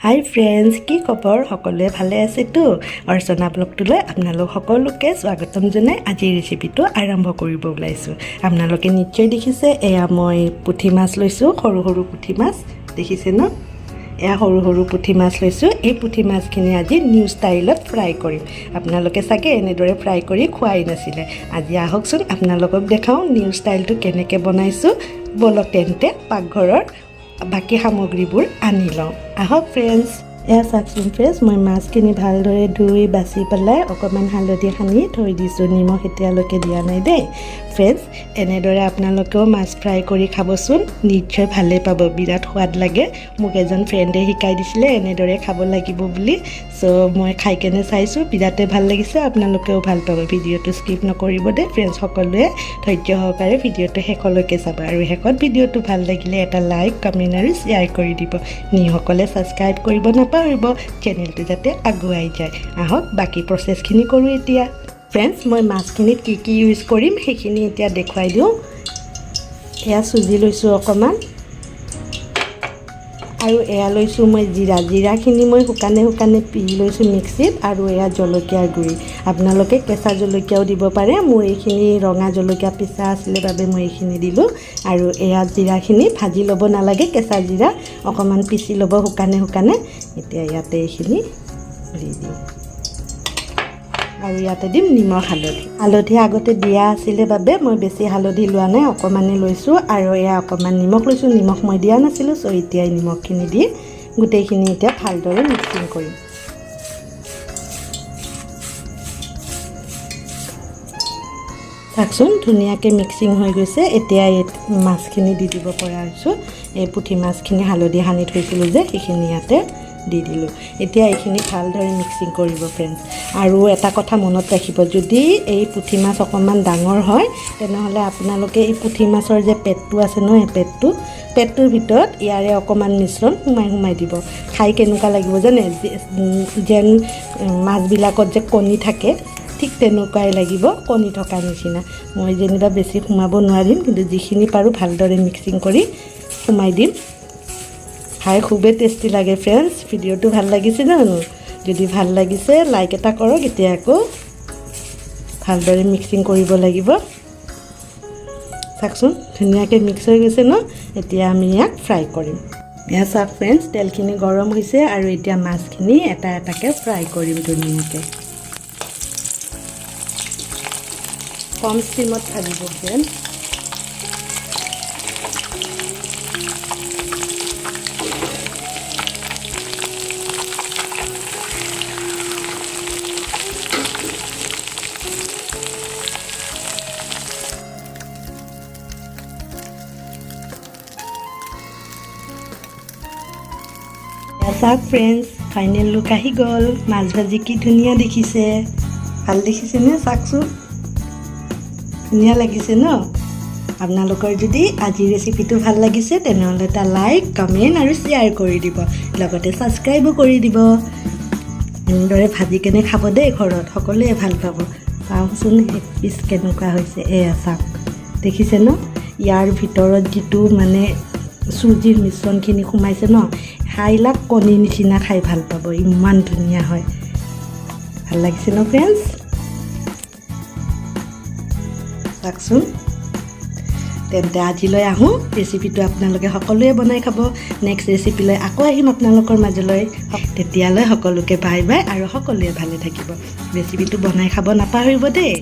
হাই friends, কি খবৰ? সকলোৱে ভালে আছেতো? অৰ্চনা ব্লগটোলৈ আপোনালোক সকলোকে স্বাগতম জনাই আজিৰ ৰেচিপিটো আৰম্ভ কৰিব ওলাইছোঁ। আপোনালোকে নিশ্চয় দেখিছে, এয়া মই পুঠি মাছ লৈছোঁ, সৰু সৰু পুঠি মাছ দেখিছে ন? এয়া সৰু সৰু পুঠি মাছ লৈছোঁ। এই পুঠি মাছখিনি আজি নিউ ষ্টাইলত ফ্ৰাই কৰিম। আপোনালোকে চাগে এনেদৰে ফ্ৰাই কৰি খোৱাই নাছিলে। আজি আহকচোন, আপোনালোকক দেখাওঁ নিউ ষ্টাইলটো কেনেকৈ বনাইছোঁ। ব'লক তেন্তে, পাকঘৰৰ বাকী সামগ্ৰীবোৰ আনি লওঁ। আহক ফ্ৰেণ্ডছ। এয়া চাওকচোন ফ্ৰেণ্ডছ, মই মাছখিনি ভালদৰে ধুই বাছি পেলাই অকণমান হালধি সানি থৈ দিছোঁ। নিমখ এতিয়ালৈকে দিয়া নাই দেই। ফ্ৰেণ্ডছ, এনেদৰে আপোনালোকেও মাছ ফ্ৰাই কৰি খাবচোন, নিশ্চয় ভালেই পাব। বিৰাট সোৱাদ লাগে। মোক এজন ফ্ৰেণ্ডে শিকাই দিছিলে এনেদৰে খাব লাগিব বুলি। চ' মই খাই কেনে চাইছোঁ, বিৰাটেই ভাল লাগিছে। আপোনালোকেও ভাল পাব। ভিডিঅ'টো স্কিপ নকৰিব দেই ফ্ৰেণ্ডছ। সকলোৱে ধৈৰ্য সহকাৰে ভিডিঅ'টো শেষলৈকে চাব আৰু শেষত ভিডিঅ'টো ভাল লাগিলে এটা লাইক, কমেণ্ট আৰু শ্বেয়াৰ কৰি দিব। যিসকলে ছাবস্ক্ৰাইব কৰিব নাপাহৰিব, চেনেলটো যাতে আগুৱাই যায়। আহক, বাকী প্ৰচেছখিনি কৰোঁ এতিয়া। ফ্ৰেণ্ডছ, মই মাছখিনিত কি কি ইউজ কৰিম সেইখিনি এতিয়া দেখুৱাই দিওঁ। এয়া চুজি লৈছোঁ অকণমান আৰু এয়া লৈছোঁ মই জিৰা। জিৰাখিনি মই শুকানে শুকানে পিহি লৈছোঁ মিক্সিত। আৰু এয়া জলকীয়াৰ গুড়ি। আপোনালোকে কেঁচা জলকীয়াও দিব পাৰে। মোৰ এইখিনি ৰঙা জলকীয়া পিছা আছিলে বাবে মই এইখিনি দিলোঁ। আৰু এয়া জিৰাখিনি ভাজি ল'ব নালাগে, কেঁচা জিৰা অকণমান পিচি ল'ব শুকানে শুকানে। এতিয়া ইয়াতে এইখিনি দি দিওঁ আৰু ইয়াতে দিম নিমখ, হালধি। হালধি আগতে দিয়া আছিলে বাবে মই বেছি হালধি লোৱা নাই, অকণমানেই লৈছোঁ। আৰু এয়া অকণমান নিমখ লৈছোঁ। নিমখ মই দিয়া নাছিলোঁ, চ' এতিয়াই নিমখখিনি দি গোটেইখিনি এতিয়া ভালদৰে মিক্সিং কৰিম। চাওকচোন, ধুনীয়াকৈ মিক্সিং হৈ গৈছে। এতিয়া এই মাছখিনি দি দিব পৰা হৈছোঁ। এই পুঠি মাছখিনি হালধি সানি থৈছিলোঁ যে, সেইখিনি ইয়াতে দি দিলোঁ। এতিয়া এইখিনি ভালদৰে মিক্সিং কৰিব ফ্ৰেণ্ডছ। আৰু এটা কথা মনত ৰাখিব, যদি এই পুঠি মাছ অকণমান ডাঙৰ হয়, তেনেহ'লে আপোনালোকে এই পুঠি মাছৰ যে পেটটো আছে ন, এই পেটটোৰ ভিতৰত ইয়াৰে অকণমান মিশ্ৰণ সোমাই সোমাই দিব। খাই কেনেকুৱা লাগিব জানে? যেন মাছবিলাকত যে কণী থাকে, ঠিক তেনেকুৱাই লাগিব, কণী থকা নিচিনা। মই যেনিবা বেছি সোমাব নোৱাৰিম, কিন্তু যিখিনি পাৰোঁ ভালদৰে মিক্সিং কৰি সোমাই দিম। খাই খুবেই টেষ্টি লাগে ফ্ৰেণ্ডছ। ভিডিঅ'টো ভাল লাগিছে জানো? যদি ভাল লাগিছে, লাইক এটা কৰক। এতিয়া আকৌ ভালদৰে মিক্সিং কৰিব লাগিব। চাওকচোন, ধুনীয়াকৈ মিক্স হৈ গৈছে ন? এতিয়া আমি ইয়াক ফ্ৰাই কৰিম। এয়া চাওক ফ্ৰেণ্ডছ, তেলখিনি গৰম হৈছে আৰু এতিয়া মাছখিনি এটা এটাকৈ ফ্ৰাই কৰিম ধুনীয়াকৈ। কম ষ্টিমত ভাজিব ফ্ৰেণ্ডছ। চাওক ফ্ৰেণ্ডছ, ফাইনেল লুক আহি গ'ল। মাছ ভাজি কি ধুনীয়া দেখিছে! ভাল দেখিছেনে? চাওকচোন, ধুনীয়া লাগিছে ন? আপোনালোকৰ যদি আজিৰ ৰেচিপিটো ভাল লাগিছে, তেনেহ'লে এটা লাইক, কমেণ্ট আৰু শ্বেয়াৰ কৰি দিব, লগতে ছাবস্ক্ৰাইবো কৰি দিব। এনেদৰে ভাজি কেনে খাব দেই ঘৰত, সকলোৱে ভাল পাব। চাওকচোন এক পিচ কেনেকুৱা হৈছে। এয়া চাওক, দেখিছে ন? ইয়াৰ ভিতৰত যিটো মানে চুজিৰ মিশ্ৰণখিনি সোমাইছে ন, খাই লাগ কণীৰ নিচিনা খাই ভাল পাব, ইমান ধুনীয়া হয়। ভাল লাগিছে ন ফ্ৰেণ্ডছ? চাওকচোন। তেন্তে আজিলৈ আহোঁ। ৰেচিপিটো আপোনালোকে সকলোৱে বনাই খাব। নেক্সট ৰেচিপিলৈ আকৌ আহিম আপোনালোকৰ মাজলৈ। তেতিয়ালৈ সকলোকে বাই বাই আৰু সকলোৱে ভালে থাকিব। ৰেচিপিটো বনাই খাব নাপাহৰিব দেই।